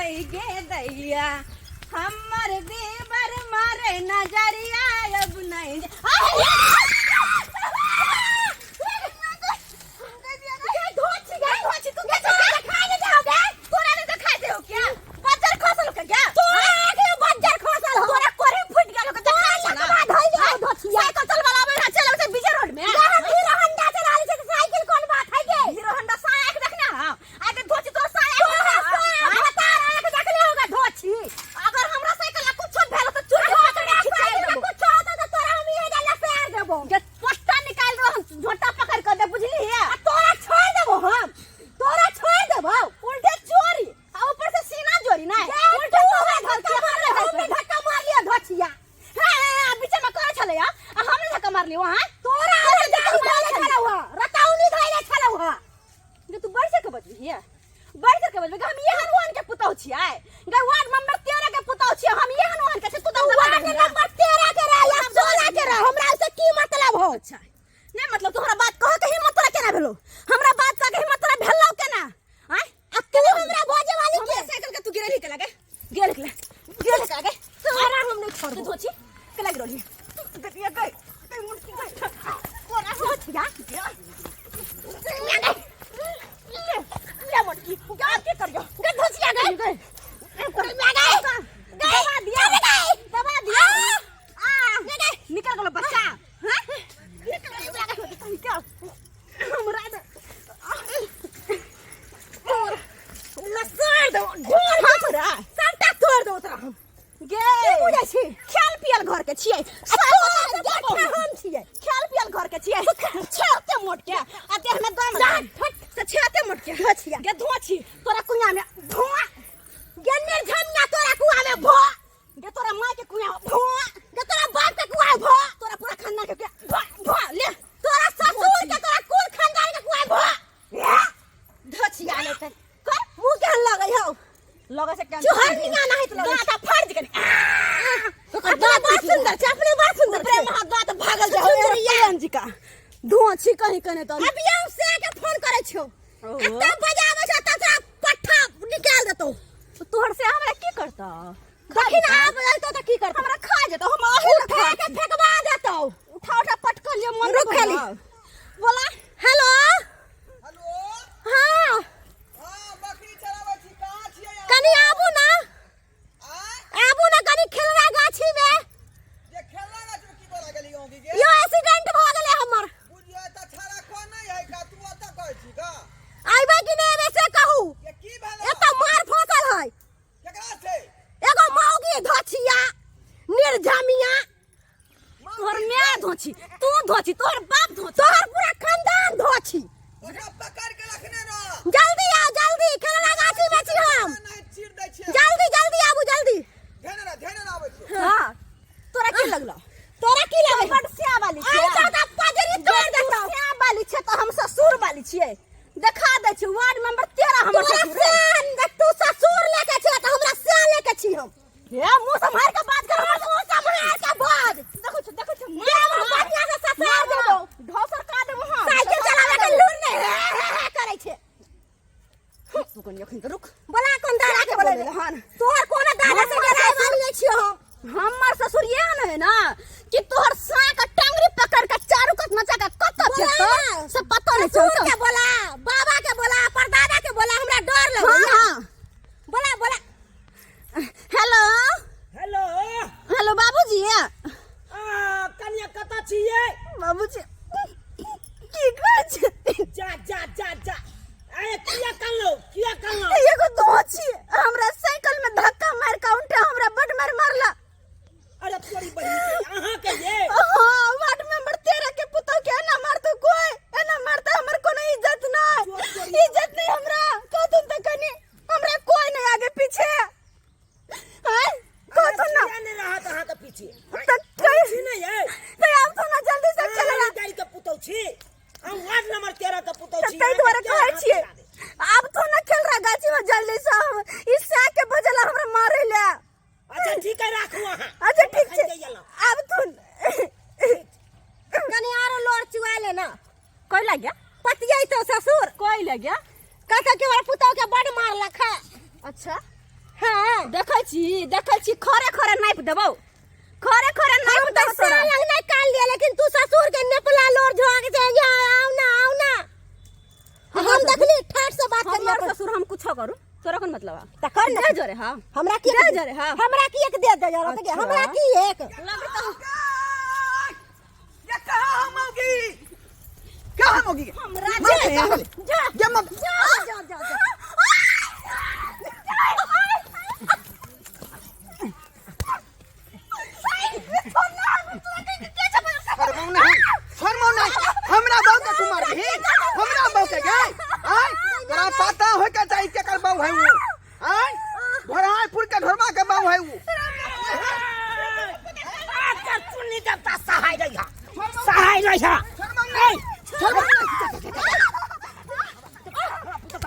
नहीं गे दैया, हमर देवर मारे नजरिया अब नहीं। हीरो होंडा साया के देखने हाँ आगे धोची तोर साया तोरा आंख देखले होगा धोची। अगर हमरा साइकिल ला कुछ भेल त चुरा पकड़ के खिचाई देबो। कुछ होता तो तोरा हम ये जाला फेर देबो। जे पट्टा निकाल दो, हम झोटा पकड़ के दे, बुझली है? आ तोरा छोड़ देबो, हम तोरा छोड़ देबो। उल्टे चोरी आ ऊपर से सीना जोरी ना उल्टे तोरा घर के मारले, हमने धक्का मार लिया धोचिया। हां, बीच में करे छले आ हमने धक्का मार लियो। हां, तोरा गाड़ी धइले छलौ हा, रतौनी धइले छलौ हा। जे तू बढ़ के बजबी है, बढ़ के बजबी। हम ये हनुमान के पुतौ छियै गे, वार्ड नंबर 13 के पुतौ छियै हम, ये हनुमान के छै। तू तो वार्ड नंबर 13 के रह या 16 के रह, हमरा से की मतलब हो? अच्छा, नहीं मतलब तोहरा बात कह के हिम्मत तोरा केना भेलो? हमरा बात कह के हिम्मत तोरा भेलो केना? आय, आ तू हमरा भोजे वाली के साइकिल के तू गिरली के लगे, गिरली के गिरली के लगे, तोरा हम नहीं छोड़बो। तू धोची के लग रहली गटिया गई गई मुर्ती गई तोरा धोचिया ले ले मोटकी गा के कर गयो गे धोचिया गई गई गई दबा दिया, दबा दिया, आ निकल गेलो बच्चा। हां, निकल गेलो, निकल हमरा दे तोर लसड़ दो ढोल हमरा सबटा तोड़ दो तोरा हम। गे की बुझै छी? खेल पियल घर के छियै, हम छियै। खेल पियल घर के छियै। छेते मोट के आ देह में दम से छेते मोट के धोछिया। गे धोछी तोरा कुइया में धोआ। गे निर्झमिया तोरा कुआ में भो। गे तोरा माय के कुइया भो। गे तोरा बाप के कुआ भो। तोरा पूरा खानदान के कुइया भो भो ले। तोरा ससुर के, तोरा कुल खानदान के कुआ भो। धोछिया ले त कर मुंह केहन लगै हौ? लगै छै केहन चुहरनिया नाहित लगै दाँत फाड़ दे कनी। ओकर दाँत बड़ सुंदर छै, अपने बड़ सुंदर प्रेम हाथ दाँत भागल जाय सुंदरिया। जी का धुआं छी कहीं कने तो। अभी हम से के फोन करै छियौ आ तब बजाबै छौ तब तोरा पट्ठा निकाल देतौ। तोहर से हमरा की करतौ? देखी ना, आब एतौ तऽ की करतौ? हमरा खा जेतौ, हम अही उठा के फेंकवा देतौ। उठा उठा पटकल ये मन। रुक खाली। बोला। हेलो। हेलो। हाँ। हाँ, बकरी चराबै छी, कहाँ छियै अहाँ? कनी आबू ना। आँय? आबू ना कनी खेलरा गाछी में। जे खेलना गाछ में की बोला गेली औंगी गे? यो एक्सीडेंट भ गेलै हमर। बुझियो एतऽ छाड़ा कोन नहि है का, तू ओतऽ कहै छी का? अयबै कि नहि अयबै से कहू। ये की भेलै? एतऽ मार फसल है। केकरा से? एगो मौगी धोछिया निर्झमिया। तोहर माय धोछी, तू धोछी, तोहर बाप धोछी, तोहर पूरा खानदान धोछी। ओकरा पकड़ के रखने रह। जल्दी आओ जल्दी, खेलना गाछी में छी हम। नहीं चीर दै छियै। जल्दी जल्दी आबू जल्दी। ध्यान रह, ध्यान रह, आबै छियै। हां, तोरा की लगलो? तोरा की लगै? बड स्या वाली छियै। आई दादा पजरी तोड़ देतौ। स्या वाली छै त हम ससुर वाली छियै। देखा दै छी वार्ड नंबर 13 हमर तोरा ससुर है। सियान, तू ससुर लेके छी त हमरा सियान लेके छी हम। हे मुंह सम्हार के बात कर, हमर मुंह सम्हार के बात। देखो छी, देखो छी, देबो बढ़िया से ससार देबो। ढोसर का देबो हम। साइकिल चलावे के लूर नहीं हे हे हे करै छै। तू कनी अखन तो रुक। बोला कोन दादा के बोले? हन तोहर कोनो दादा से डराय वाली नहीं छियो हम। हमर ससुर ये न है ना कि तोहर साँ के टांगरी पकड़ के चारू कत नचा के कत फेंकतो से पता नहीं ससुर चलतो। के बोला, बाबा के बोला, परदादा के बोला, हमरा डर लगैया। हां। बोला बोला। हेलो। हेलो। हेलो बाबूजी। आ कनिया कतऽ छियै? बाबूजी की कहै छी? जा जा जा जा। अरे किया कनलौ, किया कनलौ? एगो दोछी हमरा साइकिल में धक्का मार के उल्टा हमरा बड मार मारला। अरे तोरी बहिन के अहाँ के ये? हाँ, वार्ड नंबर 13 के पुतौ के एना मारतो कोई, एना मारता हमर कोनो इज्जत नहीं, इज्जत नहीं हमरा। कहतुन त कनी हमरा कोई नहीं आगे पीछे। हैं कहतुन ना। किया नहीं रहत अहाँ के पीछे? त कहीं छी नहीं है। त आब तो ना जल्दी से चल अहाँ गाड़ी के पुतौ छी, हम वार्ड नंबर 13 के पुतौ छी। ताहि दुआरे कहै छियै आब तो ना खेल रहा गाछी में जल्दी से, हम ई साग के बजला हमरा मारे ले। अच्छा ठीक है, राखू अहाँ। अच्छा ठीक छै, हम एखन जाइए। आब तो कनी आरो लोर चुआ ले ना। कोई लग गया? पतियै तो ससुर। कोई लग गया? कहता कि हमरा पुतौ के बड मारलक है। अच्छा। हाँ देखै छी, देखै छी, खरे खरे नापि देबौ, खरे खरे नापि हम तो देबौ तोरा। साल नहीं कान लिया, लेकिन तू ससुर के नेपला लोर झोंक से यहाँ आओ ना, आओ ना। हम देखली ठाठ से बात करिया। हमर ससुर, हम कुछो करू, तोरा कोन मतलब? त कर ना। दे जोरे। हाँ। हमरा की दे जोरे, हाँ। हमरा की एक दे दे जरा के। अच्छा। हमरा की एक ये कहाँ हम होगी, कहाँ हम होगी? हमरा जा जा जा ये मत जा जा जा जा। शर्माऊ नहीं, शर्माऊ नहीं। हमरा बहू के तू मारबही? हमरा बहू के गए आय, तोरा पता होय के चाही केकर बहू है वो। आय, घोड़ापुर के ढोरबा के बहू है वो। आकर चुन्नी देवता सहाय रही है, सहाय रही है। शर्माऊ नहीं, शर्माऊ नहीं।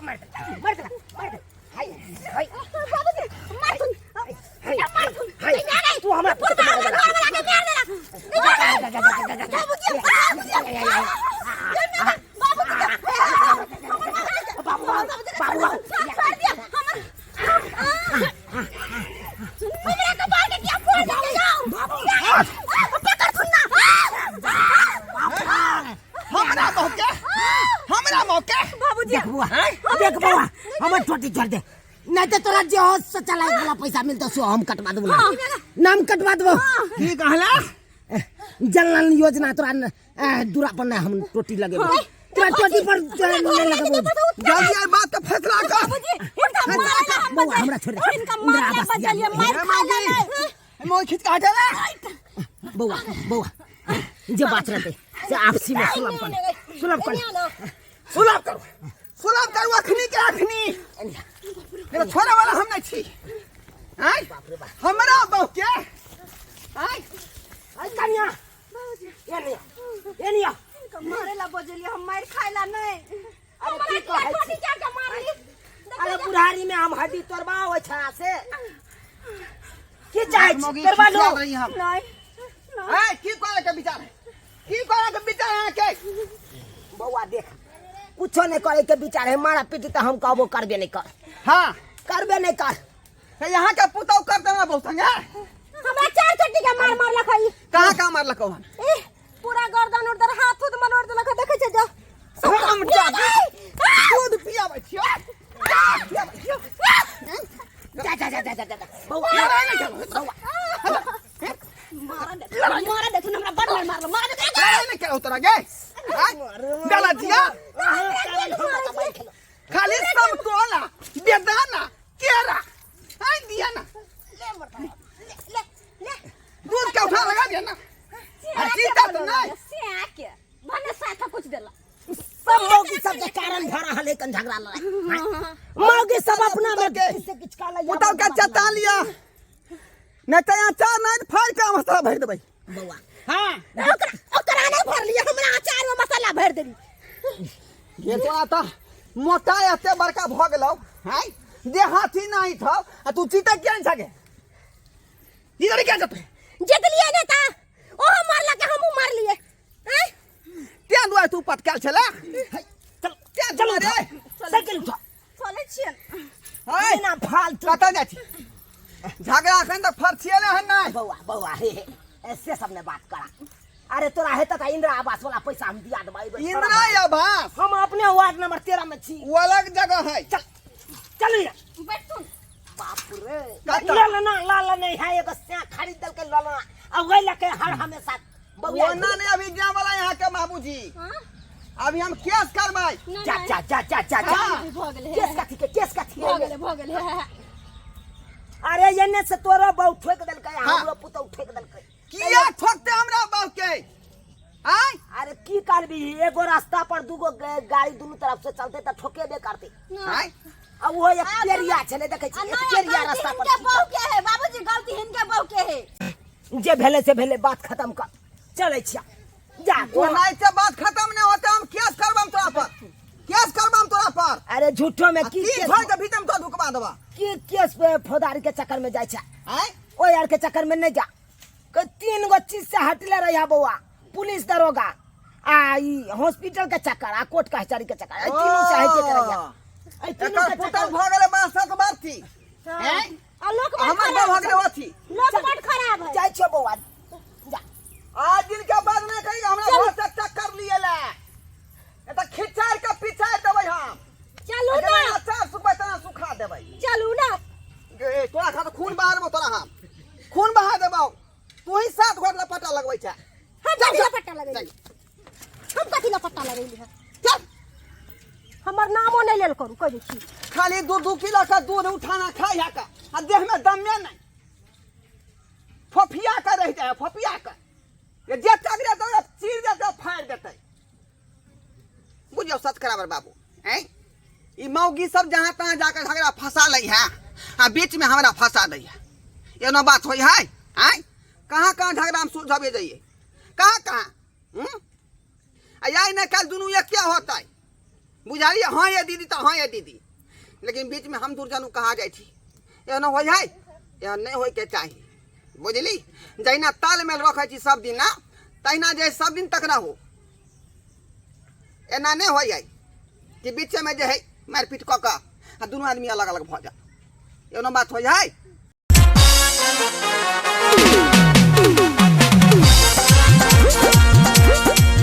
मर दे, मर दे, मर दे। हाय हाय। बाबूजी मार सुन। हाय। मार सुन। हाय, तू हमरा पुत्र के मारे वाला। बाबूजी, बाबू बाबू बाबू। छोड़ दिया हमर, हमरा के बाल के क्या फोड़ दे? जाओ, पकड़ सुन ना। हमरा बहू के, हमरा बहू के। बाबूजी। देख बुआ, देख बुआ, हमर टोटी छोड़ दे, नहीं तो तोरा जे हो शौचालय वाला पैसा मिलतो सो हम कटवा देबो, नाम कटवा देबो। की कहला? जल नल योजना तोरा दूरा पर नहीं हम टोटी लगेबो, तोरा टोटी पर नहीं लगेबो। जल्दी आई बात के फैसला कर। बाबूजी, हिनका मारे ला हम बउआ, हमरा छोड़ दे। हिनका इंदिरा मारे ला आवास बचलिए, दिया। मार खा ला नहीं। मोर खींच के हटा ले। बउआ, बउआ, जे बात रहते से आपसी में सुलभ कर, सुलभ कर। सुलभ करू, सुलभ करू अखनी के अखनी। मेरा छोड़े वाला हम नहीं छी। आय, हमरा बहू के आय। आई कन्या, एने एने। हिनका मारे ला बजलिए हम, मार खाए ला नहीं। अरे की कहै छी? क्या के मारली? अरे बुढ़ारी में हम हड्डी तोड़बा ओइ छड़ा से की चाहै छी? मौगी तोड़बा लो। खिसिया रही हम। नहीं। आय, की करे के विचार है, की करे के विचार है के? बउआ देख, कुछो नहीं करे के विचार है। मारा पीटी तो हम कहबो करबे नहीं कर। हाँ। करबे नहीं कर। तो यहाँ के पुतौ कर देना बहुत संगे। हमरा चार चट्टी के मार मारलक हई। कहाँ कहाँ मारलक हन? ए पूरा गर्दन उर्दन हाथ उत मनोड़ देलक, देखै छै जो। हम जा दूध पियाबै छियो, पियाबै छियो। जा जा जा जा जा जा बउआ। लड़ाई नहीं करो। बउआ। मारा दे, मारा दे, हमरा बड़ मार मारल, मारा दे। लड़ाई नहीं करो तोरा गे गलत दिया। खाली सब तोला बेदाना केरा आई दिया ना, दूध के उठा लगा दिया ना, आ जीता तो नहीं। सिया के भने साथा कुछ देला। सब मौगी सब के कारण भर रहल है कन झगड़ा लड़ाई। मौगी सब अपना में किसी किछ का लैया। पुतौ के चता लिया, नहीं तो अचार नहीं तो फाड़ के मसाला भर देबै। बउआ। हाँ। ओकरा ओकरा नहीं भरलिए, हमरा अचार में मसाला भर देली। ये तो आता मोटा एते बड़का भ गेलौ हैं, जे हाथी नहीं था आ तू चीता किया नहीं छगे, इधर क्या जते? जितलिए ने ता ओहो मारलक, हमहू मारलिए हैं। तें दुआरे तू पटकाल छला। चल। तें चल। दुआरे। साइकिल उठा। चलै छियन। हाय। ना फालतू। कतऽ जाइ छी? झगड़ा एखन तक फरछिएले हन नहि। बउआ, बउआ, हे हे, ऐसे सब ने बात करा। अरे तोरा हेतै तऽ इंदिरा आवास वाला पैसा हम दिया देबै। इंदिरा आवास? हम अपने वार्ड नंबर 13 में छी। वो अलग जगह है। चल चल रे। बैठू। बाप रे। कतऽ? ललना लाल नहीं है, एगो स्या खरीद देलकै ललना, आ वही लके हर हमेशा बउआ। वो ना नहीं अभी जा वाला यहाँ के बाबूजी। हाँ? अभी हम केस करबै। नहीं, जा नहीं। जा जा जा जा जा। हाँ। भऽ गेलै। केस कथी के, केस कथी भऽ के? गेलै, भऽ गेलै। अरे एने से तोरो बहू ठोक देलकै, हाँ। हमरो पुतहु ठोक देलकै। किया ठोकते हमरा बहू के आय? अरे की करबी, एगो रास्ता पर दूगो गाड़ी दुनू तरफ से चलते तऽ ठोकेबे करते। आय। आ वो एक पेरिया छलै, देखै छी, एक पेरिया रास्ता पर। हिनके बहू के है बाबूजी, गलती हिनके बहू के है। जे भेलै से भेलै, बात खत्म कर, चलै छिया जा। वो नहीं से बात खत्म नहीं होते, हम केस करबम तोरा पर, केस करबम तोरा पर। अरे झूठो में की की केस? घर के भीतर में तो ढुकवा देबा। की केस पे फौदारी के चक्कर में जाइ छै? आय। ओ यार के चक्कर में नहीं जा। तीन गो चीज से हटले रहिया बउआ, पुलिस दरोगा आ ई हॉस्पिटल के चक्कर आ कोर्ट कचहरी के चक्कर, एहि तीनू से हटि के रहिया, एहि तीनू एकर के पुतल चक्कर। भऽ गेलै बासठ बरसी। हैं आ लोक बड़ हमर खराब बहू है। के अथी लोक बड़ खराब है जाइ छियो बौआ जा। आज दिन के बाद में कही हमरा घर से टक्कर लिए ले ए त खिचार के पिचार देबै हम चलू ना अचार सुखबै तना सुखा देबै चलू ना ए तोरा खा तो खून बहा देबौ तोरा हम खून बहा देबौ तू ही सात घर लपटा लगबै छै हम कथी लपट्टा लगेली हम कथी लपट्टा लगेली है चल हमर नामो नहीं लेल करू कह दै छी खाली दू दू किलो का दूध उठाना खाइ है का आ देह में दमे नहीं फोफिया के रह जाए फोफिया के ये जे तगड़े तगड़े चीर देते फाड़ देते बुझियो सच कराबर बाबू हैं ई मौगी सब जहाँ तहाँ जाकर झगड़ा फंसा लै है आ बीच में हमरा फंसा दै है एना बात होइ है आँय कहाँ कहाँ झगड़ा हम सुलझबे जाइए कहाँ कहाँ हम्म? आ यही नहीं कल दुनू एक क्या होता है बुझलिए हाँ ये दीदी तो हाँ ये दीदी लेकिन बीच में हम दुर्जन कहाँ जाइ छी एहन होइ है एहन नहि होइके चाही बुझली जहिना तालमेल रखै छी सब दिन ना तहिना जे सब दिन तक रहू एना नहि होइ है कि बीचेमे जे है मारिपीट कऽ कऽ आ दुनू आदमी अलग अलग भऽ जाए एहनो बात होइ है।